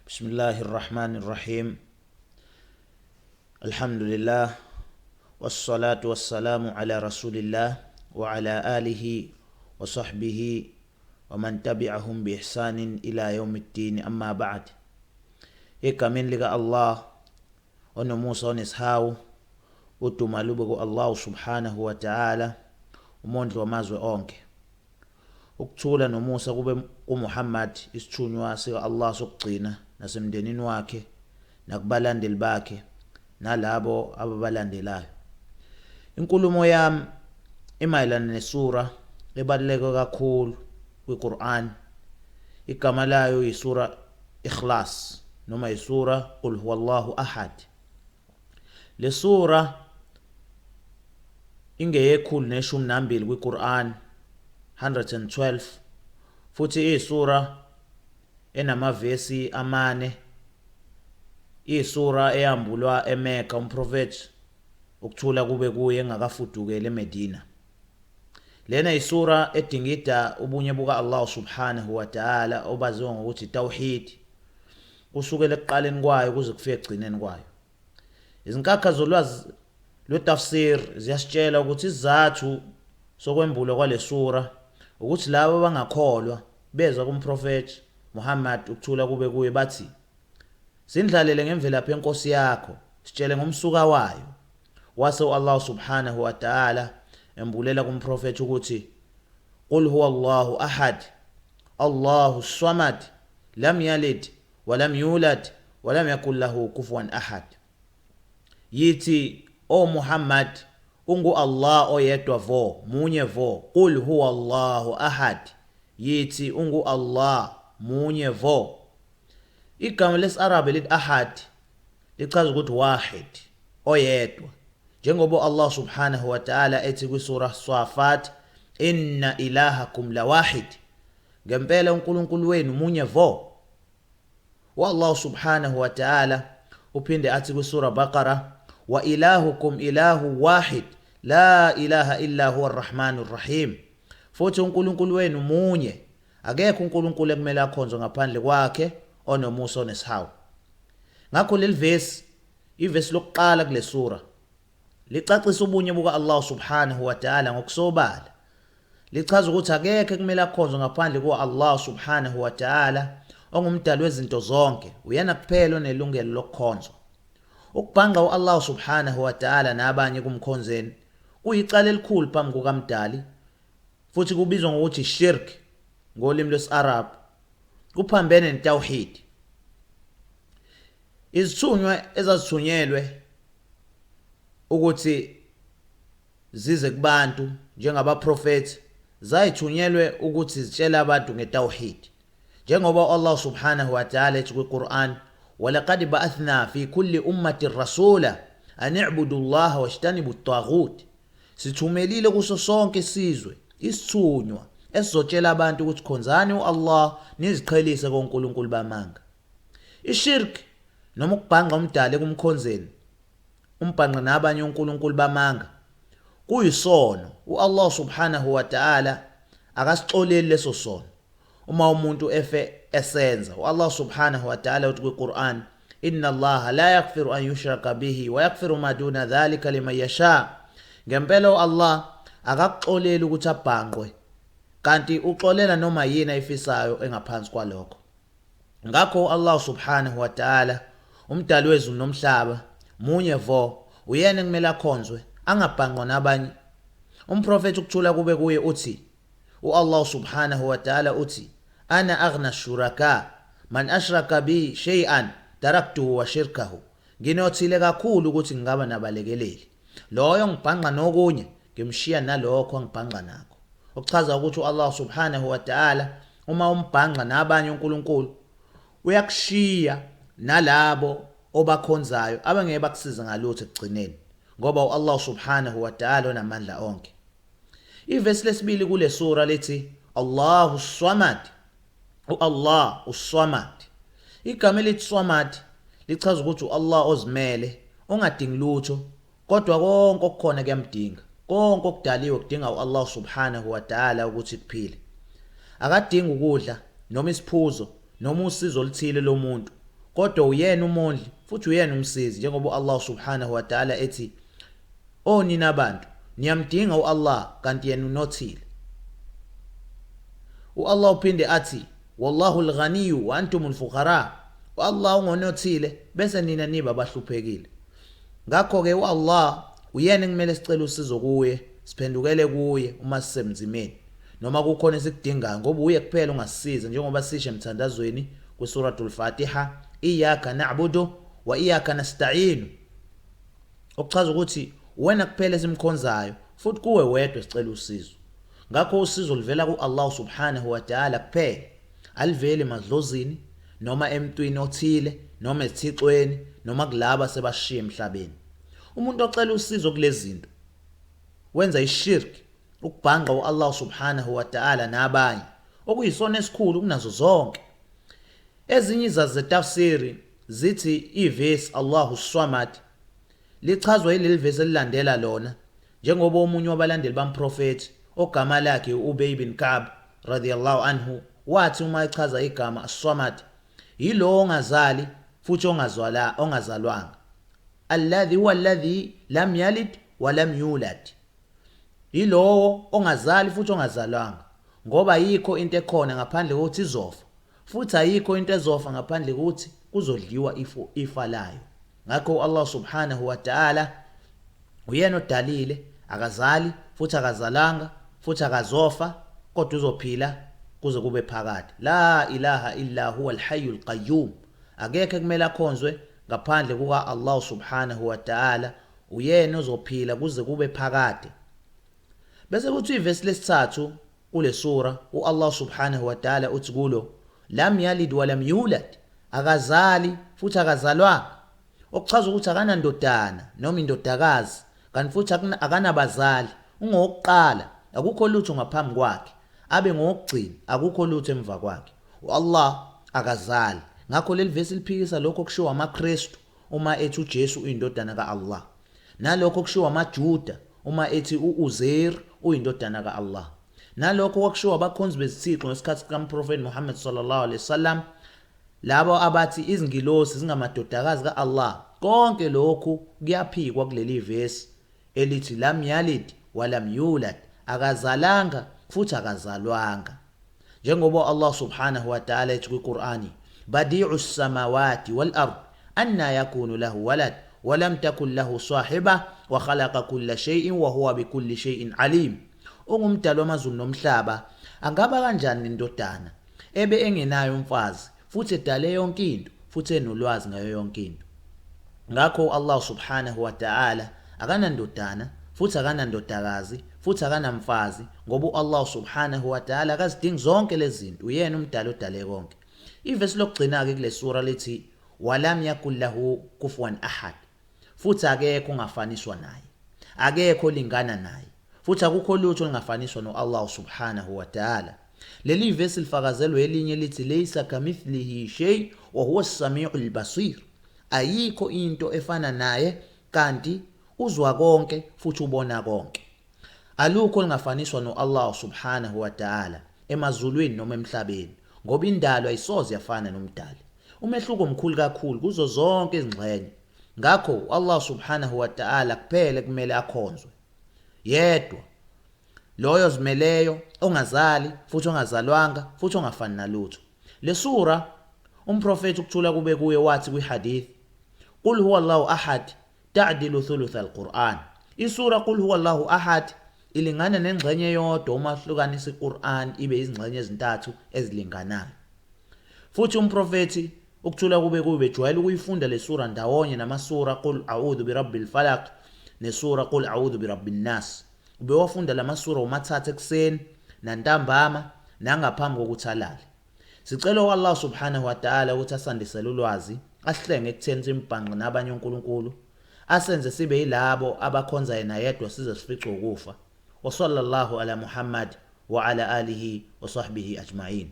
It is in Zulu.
بسم الله الرحمن الرحيم الحمد لله والصلاة والسلام على رسول الله وعلى آله وصحبه ومن تبعهم بإحسان إلى يوم الدين أما بعد. Egameni lika Allah onomusa onesihawu, uduma lube ku Allah subhanahu wa ta'ala, umondli wamazwe onke. Ukuthula nomusa kube kuMuhammad, isithunywa sika Allah sokugcina, nasemndenini wakhe nakubalandeli bakhe nalabo ababalandelayo. Inkulumo yami imayelana nesura ebaluleke kakhulu kwiQur'an. Igama layo yisura Ikhlas noma yisura Qul huwallahu ahad. Le sura ingeyekhulu neshumi nambili kwiQur'an, 112, futhi iyisura enamavesi amane. Iyisura eyambulwa eMecca umprofethi, ukuthula kube kuye, engakafudukeli eMedina. Lena isura edingida ubunye buka Allah subhanahu wa ta'ala, obaziwa ngokuthi tawhid, kusukela ekuqaleni kwayo kuze kufike ekugcineni kwayo. Izinkakha zolwazi lwetafsir ziyasitshela ukuthi isizathu sokwembulwa kwale sura ukuthi labo abangakholwa beza kumprofethi Muhammad, ukuthula kube kuye, bathi, "Sindlalele ngemvelaphi yenkosi yakho, sitshele ngomsuka wayo." Wase uAllah subhanahu wa ta'ala embulela kumprofethi ukuthi, "Qul huwa Allahu ahad, Allahu samad, lam yalid walam yulad walam yakul lahu kufuwan ahad." Yithi, o Muhammad, ungu Allah oyedwa vo, munye vo. Qul huwa Allahu ahad, yithi ungu Allah munye vo. Igama lesiArabu elithi ahad lichaza ukuthi wahid, oyedwa, njengoba Allah subhanahu wa ta'ala ethi kwisura Swafat, "Inna ilahakum lawahid," ngempela uNkulunkulu wenu munye vo. Wallahu subhanahu wa ta'ala uphinde athi kwisura Baqara, "Wa ilahukum ilahu wahid, la ilaha illa huwa arrahmanur rahim," futhi uNkulunkulu wenu munye, akekho uNkulunkulu ekumele akhonzwe ngaphandle kwakhe, onomusa onesihawu. Ngakho leli vesi, ivesi lokuqala kule sura, licacisa ubunye buka Allah subhanahu wa ta'ala ngokusobala. Lichaza ukuthi akekho ekumele akhonzwe ngaphandle kwa Allah subhanahu wa ta'ala, ongumdali wezinto zonke, uyena kuphela onelungelo lokukhonzwa. Ukubhanga uAllah subhanahu wa ta'ala nabanye kumkhonzeni kuyicala elikhulu phambi kukaMdali, futhi kubizwa ngokuthi shirk ngolimi lwesi-Arab, kuphambene netawhid. Izithunywa ezazithunyelwe ukuthi zize kubantu njengabaprofethi zayithunyelwe ukuthi zitshele abantu ngetawhid, njengoba Allah subhanahu wa ta'ala ethi kwiQur'an, "Walaqad ba'athna fi kulli ummatin rasula an i'budu Allah wajtanibu at-taghut," sithumelile kuso sonke isizwe isithunywa esizotshela abantu ukuthi khonzani uAllah niziqhelise koNkulunkulu bamanga. Ishirk noma ukubhanqa umdali ekumkhonzeni, umbhanqa nabanye onkulunkulu bamanga, kuyisono. uAllah subhanahu wa ta'ala akasixoleli leso sono uma umuntu efe esenza. uAllah subhanahu wa ta'ala uthi kwiQur'an, "Inna Allah la yaghfiru an yushraka bihi wa yaghfiru ma duna dhalika liman yasha," ngempela uAllah akakuxoleli ukuthi abhanqwe, kanti uxolela noma yini ayifisayo engaphansi kwalokho. Ngakho uAllah subhanahu wa ta'ala, umdali wezulu nomhlaba, munye vo, uyena ekumele akhonzwe, angabhanqwa nabanye. Umprofethi, ukuthula kube kuye, uthi uAllah subhanahu wa ta'ala uthi, "Ana aghna shuraka, man ashraka bi shay'an taraktuhu wa shirkahu," nginothile kakhulu ukuthi ngingaba nabalekeleli, loyo ngibhanqa nokunye ngimshiya nalokho angibhanqa nakho. Okuchaza ukuthi uAllah subhanahu wa ta'ala uma umbhanqa nabanye uNkulunkulu uyakushiya nalabo obakhonzayo abangeke bakusize ngalutho ekugcineni, ngoba uAllah subhanahu wa ta'ala onamandla onke. Ivesi lesibili kule sura lithi, "Allahu Samad," uAllah uSamad. Igama elithi Samad lichaza ukuthi uAllah ozimele, ongadingi lutho, kodwa konke okukhona kuyamdinga. Konke okudaliwe kudinga uAllah subhanahu wa ta'ala ukuthi kuphile. Akadingi ukudla noma isiphuzo noma usizo oluthile lomuntu. Kodwa uyena umondli futhi uyena umsizi njengoba uAllah subhanahu wa ta'ala ethi O nina bantu niyamdinga uAllah kanti yena unothile. UAllah uphinde athi wallahu alghaniyu wa antumul fuqara. UAllah ungonothile bese nina niba abahluphekile. Ngakho-ke uAllah uyena ekumele sicele usizo kuye, siphendukele kuye uma sisemzimeni noma kukhona esikudingayo ngoba uye kuphela ongasisiza njengoba sisho emthandazweni kwisuratul Fatiha iyyaka na'budu wa iyyaka nasta'inu okuchaza ukuthi uwena kuphela esimkhonzayo futhi kuwe wedwa sicela usizo. Ngakho usizo luvela ku-Allah subhanahu wa ta'ala kuphela, aliveli emadlozini noma emntwini othile noma ezithixweni noma kulabo asebashiya emhlabeni. Umuntu ocela usizo kulezi zinto wenza ishirk, ukubhangqa u-Allah subhanahu wa ta'ala nabanye, okuyisona esikhulu kunazo zonke. Ezinye izazi zetafsiri zithi ivesi Allahu Swamad lichazwa yileli vesi elilandela lona njengoba omunye wabalandeli bamprofethi ogama lakhe u-Ubay bin Ka'b radiyallahu anhu wathi uma echaza igama as-Samad yilowo ongazali futhi ongazwala ongazalwanga alladhi huwa alladhi lam yalid wa lam yulad yilowo ongazali futhi ongazalwanga ngoba ayikho into ekhona ngaphandle kokuthi izofa futhi ayikho into ezofa ngaphandle kokuthi kuzodliwa ifa layo. Ngakho u-Allah subhanahu wa ta'ala uyena odalile, akazali futhi akazalanga futhi akazofa kodwa uzophila kuze kube phakade. La ilaha illa huwa al-hayyul qayyum. Akekho ekumele akhonzwe ngaphandle kuka Allah subhanahu wa ta'ala, uyena ozophila kuze kube phakade. Bese kuthi ivesi lesithathu kule sura u-Allah subhanahu wa ta'ala uthi kulo lam yalid walam yulad, akazali futhi akazalwanga, okuchaza ukuthi akanandodana noma indodakazi kanti futhi akanabazali, ungowokuqala akukho lutho ngaphambi kwakhe, abe ngowokugcina akukho lutho emva kwakhe. U-Allah akazali. Ngakho leli vesi liphikisa lokho okushiwo amaKristu uma ethi uJesu uyindodana ka-Allah, nalokho okushiwo amaJuda uma ethi u-Uzair uyindodana ka-Allah, nalokho okwakushiwo abakhonzi bezithixo ngesikhathi sikaMprofethi Muhammad sallallahu alaihi wasallam, labo abathi izingilosi zingamadodakazi ka-Allah. Konke lokhu kuyaphikwa kuleli vesi elithi lam yalid walam yulad, akazalanga futhi akazalwanga. Njengoba Allah subhanahu wa ta'ala ethi kwiQur'ani badi'u samawati wal ard anna yakunu lahu walad walam takun lahu sahiba wa khalaqa kulla shay'in wa huwa bikulli shay'in alim. Ungumdali wamazulu nomhlaba, angaba kanjani nendodana ebe engenayo umfazi futhi edale yonke into futhi enolwazi ngayo yonke into. Ngakho u-Allah subhanahu wa ta'ala akanandodana futhi akanandodakazi futhi akanamfazi ngoba u-Allah subhanahu wa ta'ala akazidingi zonke lezi zinto, uyena umdali odale konke. Ivesi lokugcina-ke kule sura lithi walam yakul lahu kufuwan ahad, futhi akekho ongafaniswa naye, akekho olingana naye, futhi akukho lutho olungafaniswa no-Allah subhanahu wa ta'ala. Leli vesi lifakazelwe elinye lithi laysa kamithlihi shay wa huwa as-sami'ul basir, ayikho into efana naye kanti uzwa konke futhi ubona konke. Alukho olungafaniswa no-Allah subhanahu wa ta'ala emazulwini noma emhlabeni ngoba indalo ayisoze yafana nomdali. Umehluko mkhulu kakhulu kuzo zonke izingxenye. Ngakho u-Allah subhanahu wa ta'ala kuphela kumele akhonzwe yedwa, loyo ozimeleyo, ongazali futhi ongazalwanga futhi ongafani nalutho. Le sura umprofethi ukuthula kube kuye wathi kwi-hadith qul huwa Allahu ahad ta'dilu thuluth al-Qur'an. Isura qul huwa Allahu ahad ilingana nengxenye eyodwa uma hlukanisa iQur'an ibe izingxenye ezintathu ezilinganayo. Futhi umprofethi ukuthula kube kuye bejwayele ukuyifunda le sura ndawonye namasura qul a'udhu birabbil falaq nesura qul a'udhu birabbin nas. Ubewafunda lamasura womathathu ekuseni nantambama nangaphambi kokuthi alale. Sicela u-Allah subhanahu wa ta'ala ukuthi asandisele ulwazi, asihlenge ekutheni simbhanqe nabanye onkulunkulu, asenze sibe yilabo abakhonza yena yedwa size sifice ukufa. Wa sallallahu ala Muhammad wa ala alihi wa sahbihi ajma'in.